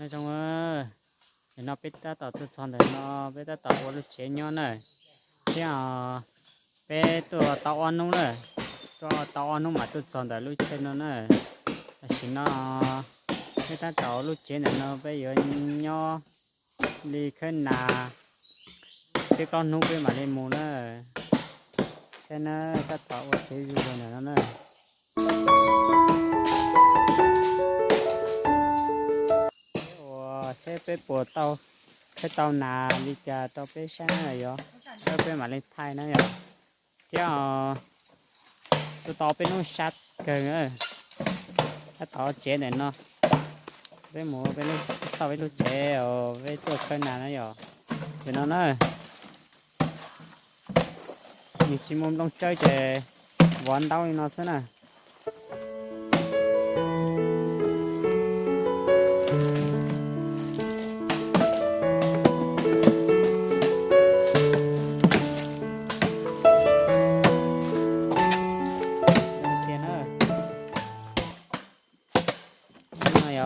Nyob zoo, nim no peb tab tom tuaj txog ntawm no, peb tab tom ua lub tsev nyob na. Thiab peb tuaj tau ob hnub na, tuaj tau ob hnub mas tuaj txog ntawm lub chaw no na. Tam sim no peb tab tom ua lub tsev ntawm no, peb yuav nyob li khawb nas, peb plaub hnub peb mam li mus na. Saib na, tab tom ua tsev zuj zus ntawm no na. Ua seb peb puas tau, khawb tau nas li cas rau peb saib na yog, peb mam li thaij na yog. Thiab tuaj tau peb hnub sab kawg, tab tom tsev ntawm no, peb mus peb lub, tau peb lub tsev os, peb tuaj khawb nas na yog. Ntawm no na, nws tsis muaj nplooj tsawb ces vov ntaub li no xwb na.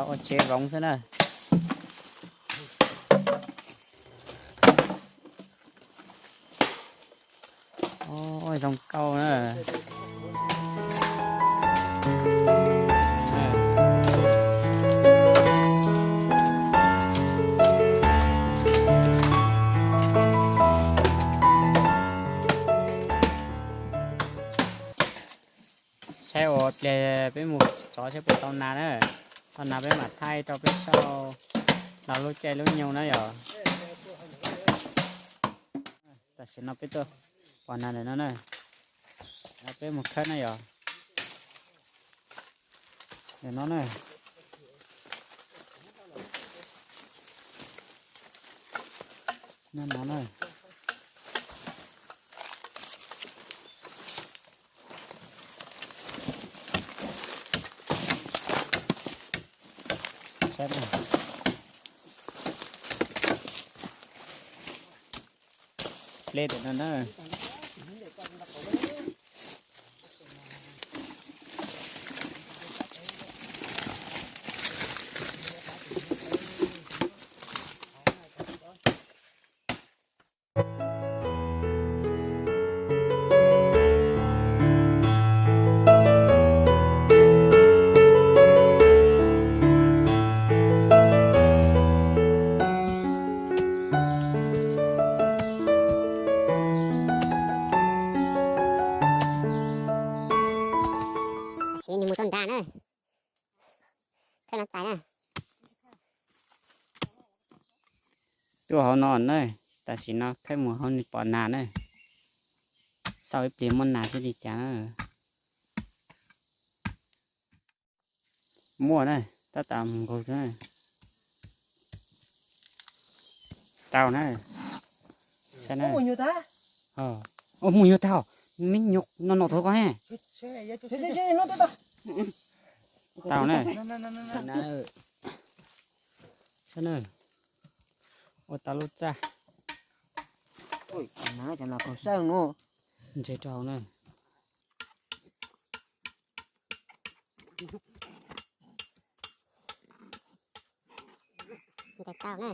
Ua tsev voov xwb na. Ua zoo nkauj na. Saib ua pliag peb mus tsov saib puas tau nas na. Tau nas peb mam thaij rau peb saib los lub caij lub nyoog na yog. Tam sim no peb tuaj pom nas ntawm no na, peb mus khawb na yog. Ntawm no na, no no na. Saib na. Pleb ntawm no na. Tam sim no nws mus tau nrad na. Khawb no txais na. Tuaj hauv no na, tam sim no khawb mus hauv nws pom nas na. Xauj ib pliag muaj nas thiab li cas na. Muaj na, tab tom mus nkaus xwb na. Tau na. Saib na. Mus nyuag tag, me nyuag tag, me nyuag no no tuaj koj ne. Tau na. Saib na. Ua tau lub txaj. Ntse rau hauv na. Ntes tau na.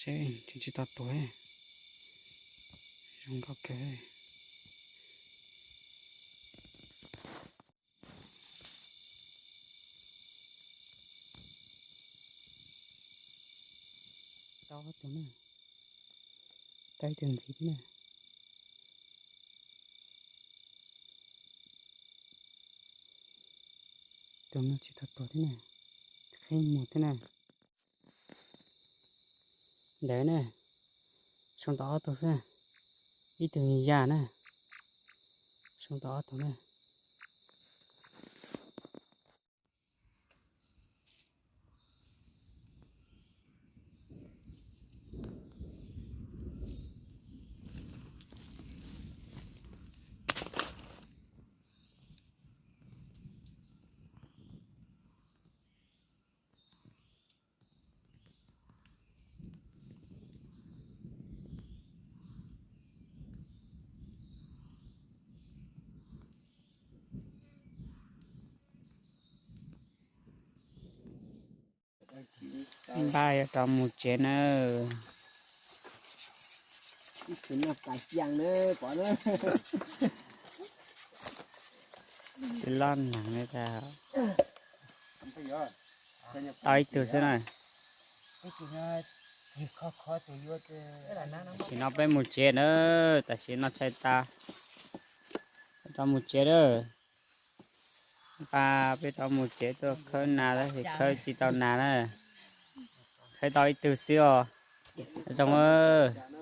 Seb tsis tau tuag, zoo nkauj kawg. Tau tus na, tau tus ntxiv thiab na. Tus no tsis tau tuag thiab na. Qhib muag thiab na. Ntawd na, zoo tau ob tug xwb. Ib tug ya na, zoo tau ob tug na. Npaj yuav rov mus tsev nawb. Tsis loj neeg li tas. Tau ib tug xwb na. Tam sim no peb mus tsev na, tam sim no tshais tas, rov mus tsev lawm. Npaj peb rov mus tsev tuaj khawb nas tab sis khawb tsis tau nas na. Khawb tau ib tug xwb os. Zoo.